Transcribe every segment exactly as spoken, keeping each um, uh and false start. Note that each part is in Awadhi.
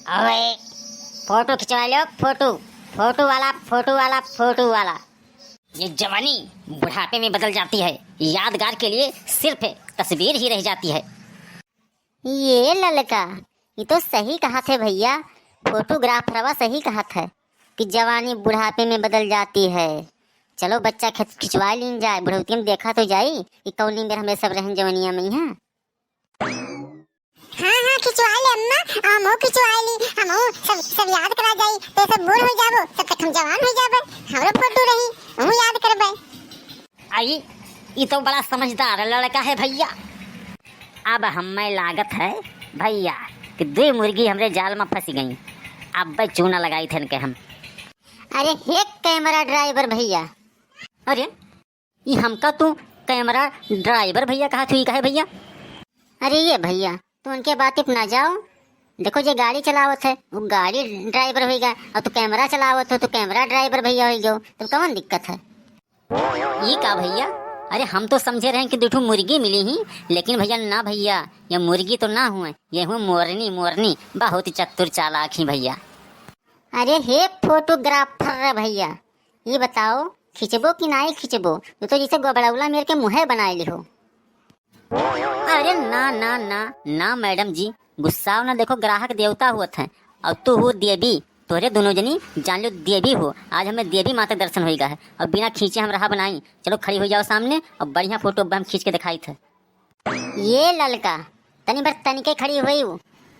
अबे, फोटो खिंचवा लो, फोटो, फोटो वाला, फोटो वाला, फोटो वाला। ये जवानी बुढ़ापे में बदल जाती है, यादगार के लिए सिर्फ तस्वीर ही रह जाती है। ये ललका, ये तो सही कहत है भइया, फोटोग्राफरवा सही कहत है कि जवानी बुढ़ापे में बदल जाती है। चलो बच्चा, खिंच-, खिंचवा लीन जाए, बुढ़ौती में देखा तो जाई कि कौनी बेर हमरे सब रहन जवनिया में, हाँ? हाँ, हाँ, खिंचवा ले अम्मा, हमहू खिंचवा ली, हमहू सब, सब याद करा जाई, तो सब बूढ़ हो जाबो, तब तक हम जवान हो जाबे, हमरो फोटो रही, हमहू याद करबे। आई, ई तो बड़ा समझदार लड़का है भइया। अब हमें लागत है भइया कि दुई मुर्गी हमरे जाल में फंस गई, अब चूना लगाई थे इनके हम। अरे हे कैमरा ड्राइवर भइया, अरे ई हमका तू कैमरा ड्राइवर भइया कहत हुई काहे भइया? अरे ये भइया, तू उनके बात पे ना जाओ। देखो, जे गाड़ी चलावत है, वो गाड़ी ड्राइवर होइगा, और तू कैमरा चलावत हो, तो कैमरा ड्राइवर भइया होइगो, तब कौन दिक्कत है? ई का भइया? अरे हम तो समझे रहे कि दुठो मुर्गी मिली ही, लेकिन भइया ना भइया, ये मुर्गी तो ना हुए, ये हुए मोरनी, मोरनी, बहुत चतुर चालाक ही भइया। अरे हे फोटोग्राफर रे भइया, ये बताओ, खींचबो कि नाई खींचबो? तू तो जैसे गोबड़ौला मेर के मुँहे बनाए लिहो। अरे ना, ना, ना, ना मैडम जी, गुस्साओ ना, देखो ग्राहक देवता होत हैं, और तू हो देवी, तोहरे दोनों जनी जान लो देवी हो। आज हमें देवी माता के दर्शन होइगा है, और बिना खींचे हम रहा बनाई। चलो खड़ी हो जाओ सामने, और बढ़िया फोटो अब हम खींच के दिखाई थे। ये ललका, तनी भर तनिके खड़ी होई,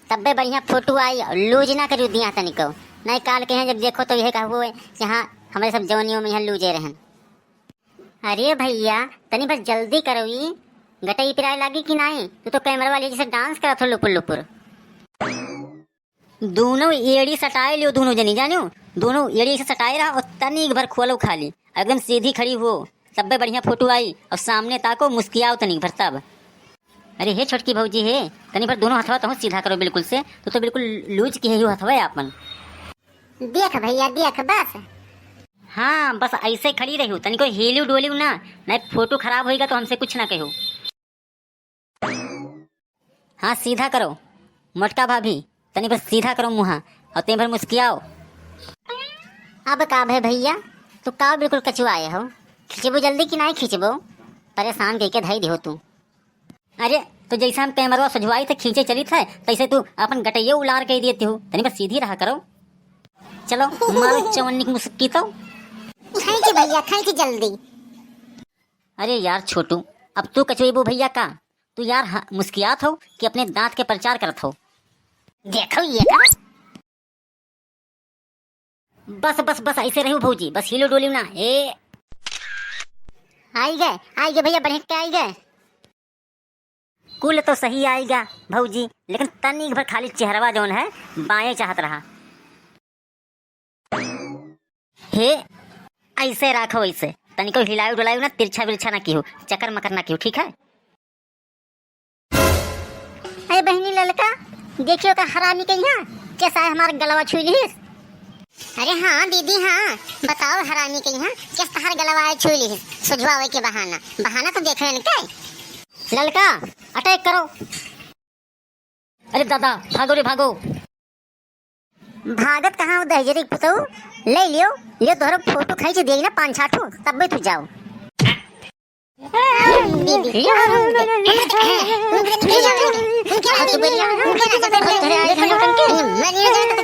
तब्बे बढ़िया फोटो आई, और लूज ना करियो दिया तनिको। नहीं काल के हैं जब देखो तो यह कहबो कि हाँ, हमरे सब जवनियों में यहाँ लूजे रहन। अरे भइया, तनी भर जल्दी करो, ई गटई पिराए लागी कि नाई? तू तो कैमरा वाली जैसे डांस करत हो लुपुर लुपुर। दोनों एड़ी सटाए लियो, दोनों जनी जानियो, दोनों एड़ी से सटाए रहा और तनी भर खोलो खाली, एकदम सीधी खड़ी हो, तब्बे बढ़िया फोटो आई। और सामने ताको, मुस्कियाओ तनी भर तब। अरे हे छोटकी भौजी हे, तनी भर दोनों हथवा तहूँ सीधा करो बिल्कुल से, तू तो बिल्कुल लूज की है हथवा आपन। देख भइया देख बस। हाँ, बस ऐसे खड़ी रहियो, तनिको हिलियो डोलियो ना, नहीं फोटो खराब होइगा तो हमसे कुछ ना कहियो। हाँ, सीधा करो मोटका भाभी, तनी बस सीधा करो मुँहा और तनी भर मुस्कियाओ। अब का भे भइया, तू का बिल्कुल कचुआए हो? खींचबो जल्दी कि नाई खींचबो? परेशान कइके धई दिहो तू। अरे, तो जैसे हम कैमरवा सजवाई थे, खींचे चली थे, तैसे तू अपन गटैया उलार के देती हो। तनी बस सीधी रहा करो। चलो, मारो चवन्नी की मुस्की तो। खींच भइया, खींच जल्दी। अरे यार छोटू, अब तू कचुएबू भइया का? तू यार ह-, मुस्कियात हो कि अपने दांत के प्रचार करत हो? देखो ये का? बस, बस, बस, ऐसे रहियो भौजी, बस हिलो डोलियो ना। ए। आई गए, आई गए भइया, बढ़िया के आई गए। कुल तो सही आइगा भौजी, लेकिन तनिक भर खाली चेहरवा जौन है, बाएं चाहत रहा। हे, ऐसे राखो, ऐसे। तनिको हिलायो डुलायो ना, तिरछा बिरछा ना किहो, चकर मकर ना किहो, ठीक है? अरे बहिनी ललका, देखियो का हरामी के यहाँ कैसा है हमार गलवा छुई लिहिस। अरे हाँ दीदी हाँ, बताओ हरामी के यहाँ कैसा तहार गलवा है छुई लिहिस, सुझवावे के बहाना, बहाना तो देखो इनके। ललका, अटैक करो। अरे दादा, भागो रे भागो। भागत कहाँ हो दहिजरी के पुतऊ? ले लियो, लियो तोहरो फोटो खींच देगी ना पाँच छह ठो, तब भी तू जाओ।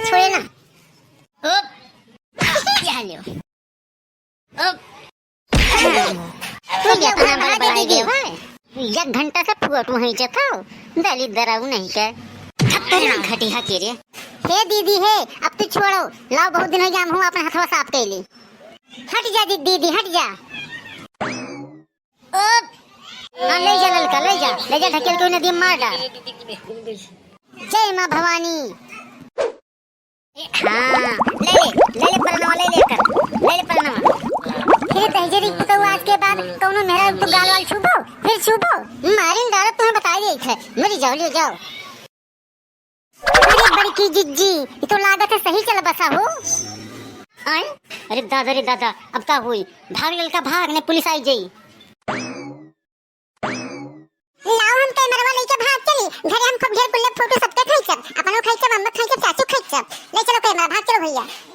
छोड़े ना। अब तू ये अपना बड़बड़ाई गयो है। एक घंटा से फोटो खींचत हो, दलित दराऊ नहीं के। थप्पड़ ना घटी हा के रे। हे दीदी हे, अब तू छोड़ो, लाओ बहुत दिन हो गया, हम हूँ अपना हथवा साफ कैली। हट जा दी-, दीदी, हट जा। हाँ, ले जा ललका, ले जा, ले जा ढकेल के नदी में मार डाल। जय माँ भवानी। हाँ, ले ले, ले ले परनवा, ले ले एकर, ले ले परनवा। फिर दहिजरी के पुतऊ आज के बाद कौनो मेहरारू तू गाल वाल छूबो, फिर छूबो। मारिन डारो तुम्हें बताई देत है, मरी जाओ, ले जाओ। अरे बड़की जिज्जी, ये तो लागत है सही चल बसा हो। आए? अरे दादा रे दादा, अब का हुई? भाग ललका भाग, ने पुलिस आई जाई। लाओ हम कैमरवा लेके भाग चली, घरे हम खूब ढेर कुल्ले फोटो सबके खींचब, अपनो खींचब, अम्मा खींचब, चाचू खींचब। ले चलो कैमरा, भाग चलो भैया।